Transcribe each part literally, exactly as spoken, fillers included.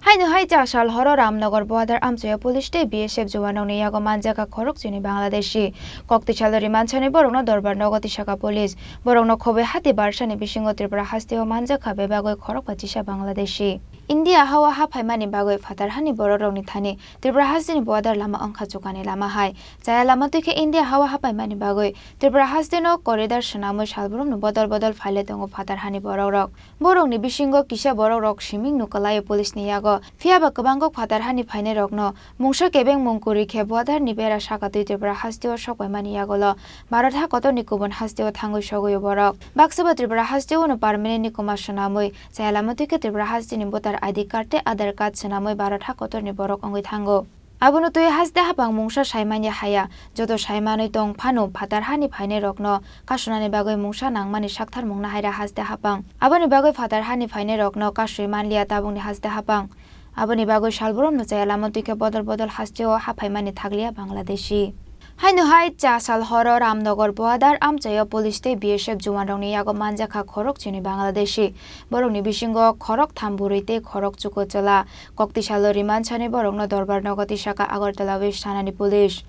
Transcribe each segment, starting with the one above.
Haino hai cha sal horo Ramnagar border amchoi o police tei B S F juan rokni yago manjakha khorok chini Bangladeshi. Kok tisalo rimansani borokno dorbar nogo tisakha police. Borokno khobwi hati barsani bisingo Tripura hasteo manjakha bebagwi khorok ba chisa Bangladeshi. India hao haphaimani bagwi phatar hani borok rokni thani Tripura hasteni border lama wngkha chukani lama hai. Chaya lama twi khe India hao haphaimani bagwi Tripura hasteno corridor swnamwi salbrumno bodol bodol phaile tongo phatar hani borok rok. Borokni bisingo kisa borok rok siming nukalaio police ni yago. Phiya ba kwbangkok phatar hani phainai rokno mungsa kebeng mung kwrwi khe border ni bera saka twi Tripura hasteo sokpaimani yagulo Bharat ha kotorni kubun hasteo thangwi sogwi o borok. Baksa ba Tripura hasteo no permanent ni kwma swnamwi chaya lama twi khe Tripura hasteni voter I D card tei Aadhaar card swnamwi Bharat ha kotorni borok wngwi thango. Abono twi haste hapang mungsa saimanya haya, joto saimanwi tong phano phatar hani phainai rokno kasunani bagwi mungsa nangmani saktharmung nahaira haste hapang. Aboni bagwi phatar hani phainai rokno kasui manliya tabukni haste hapang. Aboni bagwi salbrumno chaya lama twi khe bodol bodol hasteo haphaimani thakliya Bangladeshi. Haino hai cha sal horo Ramnagar border amchoi o police tei B S F juan rokni yago manjakha khorok chini Bangladeshi. Borokni bisingo khorok tham bwrwi tei khorok chuko chwla. Kok tisalo rimansani borokno dorbar nogo tisakha Agartala West thanani police.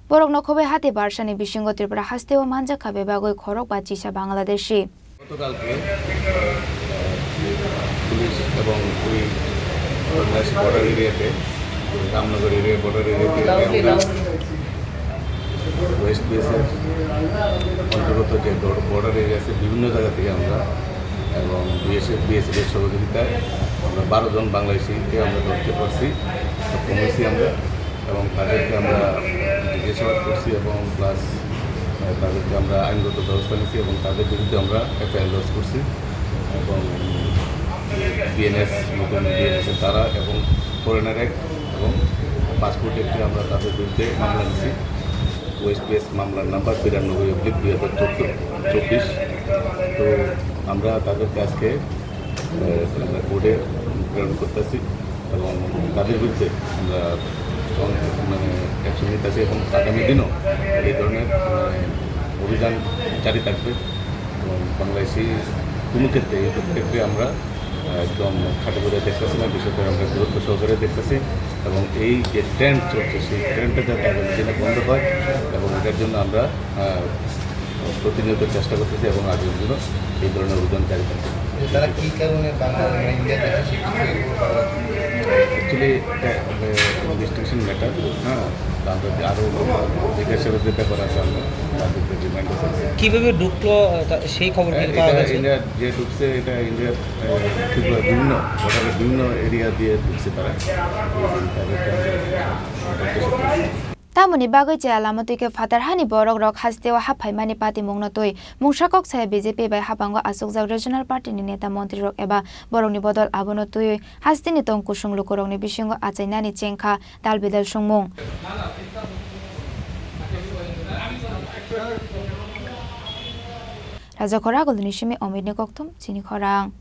Borokno khobwi hati barsani bisingo Tripura hasteo manjakha bebagwi khorok ba chisa Bangladeshi. গতকালকে, আহ, পুলিশ এবং ওই বাংলাদেশ বর্ডার এরিয়াতে, Ramnagar area border এরিয়াতে আমরা West BSF অন্তর্গত যে border area আছে বিভিন্ন জায়গা থেকে আমরা এবং বিএসএফ, বিএসএফ এর সহযোগিতায় আমরা বারো জন বাংলাদেশিকে আমরা ধরতে পারছি, সক্ষম হয়েছি আমরা। এবং তাদেরকে আমরা জিজ্ঞাসাবাদ করছি এবং প্লাস, আহ, তাদেরকে আমরা আইনগত ব্যবস্থা নিচ্ছি এবং তাদের বিরুদ্ধে আমরা এফআইআর লজ করছি এবং বিএনএস, নতুন বিএনএস এর ধারা এবং ফরেনার অ্যাক্ট এবং পাসপোর্ট অ্যাক্টে আমরা তাদের বিরুদ্ধে মামলা নিচ্ছি। ওয়েস্ট বিএস মামলার নাম্বার বিরানব্বই অব্লিক দুই হাজার চব্বিশ। তো আমরা তাদেরকে আজকে, আহ, আমরা কোর্টে প্রেরণ করতেছি এবং তাদের বিরুদ্ধে আমরা স্ট্রং, মানে, অ্যাকশন নিতেছি এবং আগামী দিনও এই ধরনের, মানে, অভিযান জারি থাকবে এবং বাংলাদেশি কোনো ক্ষেত্রে, এই ক্ষেত্রে আমরা, আহ, একদম খাটো করে দেখতেছি না, বিষয়টা আমরা গুরুত্ব সহকারে দেখতেছি এবং এই যে ট্রেন্ড চলছে, সেই ট্রেন্ডটা যাতে আগামী দিনে বন্ধ হয় এবং এটার জন্য আমরা, আহ, প্রতিনিয়ত চেষ্টা করতেছি এবং আগামী দিনও এই ধরনের অভিযান জারি থাকবে। যে তারা কি কারণে বাংলা, মানে, ইন্ডিয়ার দেশে শিফট হয়ে গেল? অ্যাকচুয়ালি এটা, মানে, ইনভেস্টিগেশন ম্যাটার, হ্যাঁ, তো আমরা যে আরও জিজ্ঞাসাবাদের ব্যাপার আছে, আমরা তাদেরকে রিমাইন্ড করতেছি। কিভাবে ঢুকলো, আহ, তা, সেই খবর কিন্তু এটা পাওয়া গেছে? ইন্ডিয়ার যে ঢুকছে, এটা ইন্ডিয়ার, আহ, ত্রিপুরা বিভিন্ন, বর্ডারের বিভিন্ন এরিয়া দিয়ে ঢুকছে তারা। তাদেরকে আমরা Tamoni bagwi chaya lama twi khe phatar hani borok rok hasteo haphaimani patimungno twi mungsa kok saya B J P bai hapango achukjak regional party ni neta montri rok eba borokni bodol abono twi hasteni tong kusung lukurokni bisingo achainani chengkha dal bidal songmung. Raja Khoragulni simi Omitni kokthum chini khorang.